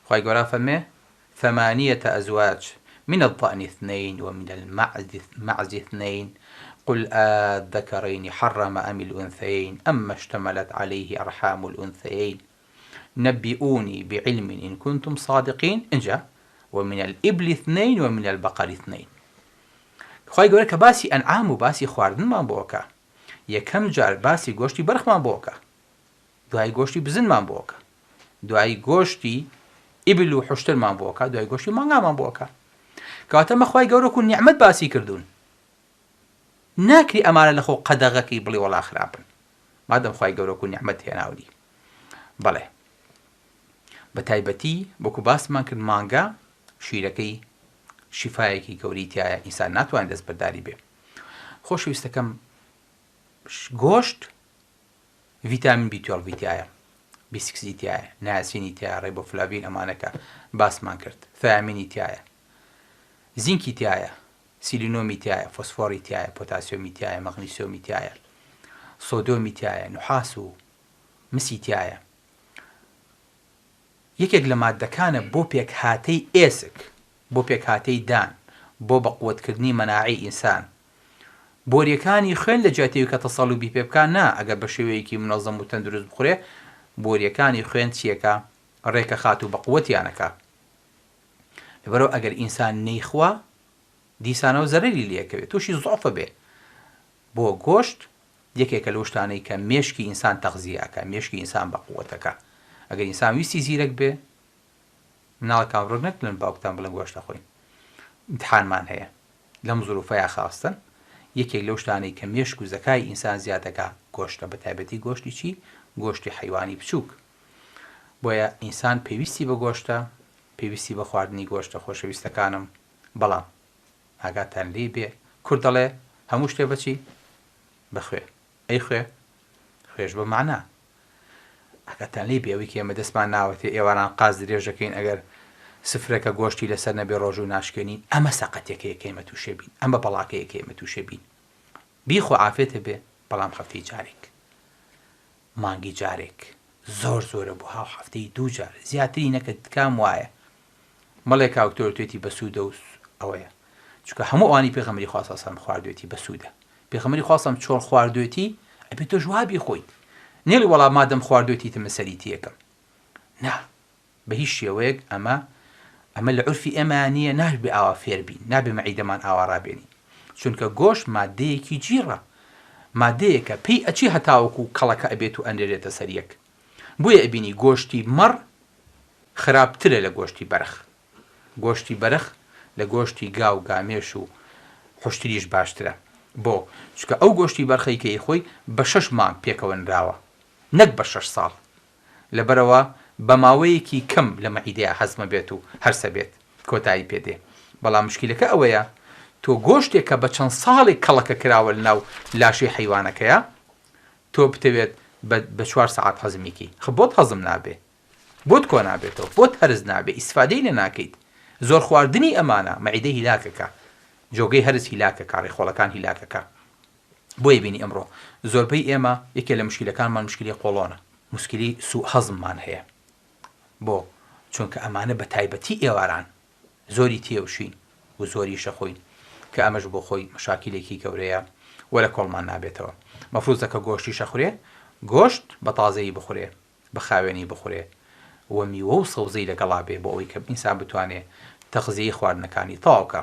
خوای گەورە فەرمێ، ثمانیة ازواج من الضأن اثنین ومن المعز اثنین قل آلذکرین حرم ام الانثیین اما اشتملت علیه ارحام الانثیین نبئونی بعلم ان کنتم صادقین ئینجا ومن الابل اثنین ومن البقر اثنین. خوای گەورە کە باسی ئەنعام و باسی خواردنمان بۆ ئەکا یەکەم جار باسی گۆشتی بەرخمان بۆ ئەکا دوای گۆشتی بزنمان بۆ ئەکا دوای گۆشتی ئیبل و حوشترمان بۆ ئەکا دوای گۆشتی مانگامان بۆ ئەکا کەواتە مە خوای گەورە کو نیعمەت باسی کردوون ناکری ئەمانە لەخۆ قەدەغەکەی بڵێ وەڵا خراپن مادەم خوای گەورە کو نیعمەت هێناونی بەڵێ بە تایبەتی وەکو باسمان کرد مانگا شیرەکەی شیفایەکی گەورەی تایە ئینسان ناتوانێت دەستبەرداری بێ خۆشەویستەکەم گۆشت ڤیتامین بی توێڵڤی تیایە بی سیکسی تیایە نایاسینی تیایە ڕێبۆفلاڤین ئەمانە کە باسمان کرد ثیامینی تیایە زینکی تیایە سیلینۆمی تیایە فۆسفۆڕی تیایە پۆتاسیۆمی تیایە مەغنیسیۆمی تیایە سۆدۆمی تیایە نوحاس و مسی تیایە یەکێک لە ماددەکانە بۆ پێکهاتەی ئێسک، بۆ پێکهاتەی دان، بۆ بەقوەتکردنی مەناعەی ئینسان. بۆریەکانی خوێن لە جیاتی ئەوی کە تەسەڵوبی پێ بکا نا ئەگەر بە شێوەیەکی مونەزەم و تەندروست بخورێ بۆریەکانی خوێن چیەکا ڕێکەخات و بەقوەتیان ئەکا. لەبەرئەوە ئەگەر ئینسان نەیخوا دیسانەوە زەرەری لێ ئەکەوێ توشی زوعف ئەبێ. بۆ گۆشت یەکێکە لەو شتانەی کە مێشکی ئینسان تەغزیە ئەکا مێشکی ئینسان بەقوەت ئەکا ئەگەر ئینسان ویستی زیرەک بێ مناڵەکان ڕۆک نەکلن باوکتان بڵێن گۆشت ئەخۆین ئیمتحانمان هەیە لەم زروفەیا خاستن یەکێک لەو شتانەی کە مێشک و زەکای ئینسان زیاد ئەکا گۆشتە بە تایبەتی گۆشتی چی گۆشتی حەیوانی بچووک بۆیە ئینسان پێویستی بە گۆشتە پێویستی بە خواردنی گۆشتە خۆشەویستەکانم بەڵام ئاگاتان لێی بێ کورد دەڵێ هەموو شتێ بە چی؟ بە خوێ. ئەی خوێ؟ خوێش بە مەعنا. ئاگاتان لێی بێ ئەوەی کە ئێمە دەستمان ناوەتێ ئێواران قاز درێژ دەکەین ئەگەر سفرەکە گۆشتی لەسەر نەبێ ڕۆژوو ناشکێنین ئەمە سەقەتێکەیە کە ئێمە تووشێ بین ئەمە بەڵاکەیە کە ئێمە تووشێ بین بیخۆ عافێتە بێ بەڵام هەفتەی جارێک مانگی جارێک زۆر زۆرە بۆ هاو هەفتەی دوو جار زیاتری نەکە تکام وایە مەڵێ کاک تۆ وتوێتی بەسوودە و ئەوەیە چونکە هەموو ئەوانی پێغەمبەری خوا صلی سلام خواردوێتی بەسوودە پێغەمبەری خوا صلی چۆن خواردوێتی ئەبێ تۆش وا بیخۆیت نێڵی وەڵا مادەم خواردوێتی تە من سەری تیەکەم نا بە هیچ شێوەیەک ئەمە ئەمە لە عورفی ئێمە نییە نابێ ئاوا فێر بین نابێ مەعیدەمان ئاوا ڕابێنین چونکە گۆشت مادەیەکی جیڕە مادەیەکە پێی ئەچی هەتاوەکو کەڵەکە ئەبێت و ئەنرێتە سەر یەک بۆیە ئەبینی گۆشتی مەڕ خراپترە لە گۆشتی بەرخ. گۆشتی بەرخ لە گۆشتی گا و گامێش و حوشتریش باشترە. بۆ؟ چونکە ئەو گۆشتی بەرخەی کە ئەیخۆی بە شەش مانگ پێکەوە نراوە نەک بە شەش ساڵ. لەبەرئەوە بە ماوەیەکی کەم لە مەعیدەیا هەزمەبێت و هەرسەبێت کۆتایی پێ دێ. بەڵام مشکیلەکە ئەوەیە تۆ گۆشتێک کە بە چەند ساڵێک کەڵەکە کراوە لەناو لاشەی حەیوانەکەیا تۆ بتەوێت بە بە چوار سەعات هەزمی کەی خ بۆت هەزم نابێ بۆت کۆ نابێتەوە بۆت هەرس نابێ ئیسفادەی لێ ناکەیت زۆر خواردنی ئەمانە مەعیدە هیلاکەکە جۆگەی هەرس هیلاکەکە ڕیخۆڵەکان هیلاکەکە بۆیە بینی ئەمڕۆ زۆربەی ئێمە یەکێ لە مشکیلەکانمان مشکلی قۆڵۆنە مشکلی سوء هەزممان هەیە بۆ چونکە ئەمانە بە تایبەتی ئێواران زۆری تێوشین و زۆریش ئەخۆین کە ئەمەش بۆ خۆی مەشاکیلێکی گەورەیە و لە کۆڵمان نابێتەوە. مەفروزە کە گۆشتیش ئەخورێ گۆشت بە تازەیی بخورێ، بە خاوێنی بخورێ و میوە و سەوزەی لەگەڵا بێ بۆ ئەوەی کە ئینسان بتوانێ تەغزیەی خواردنەکانی تەواو کا.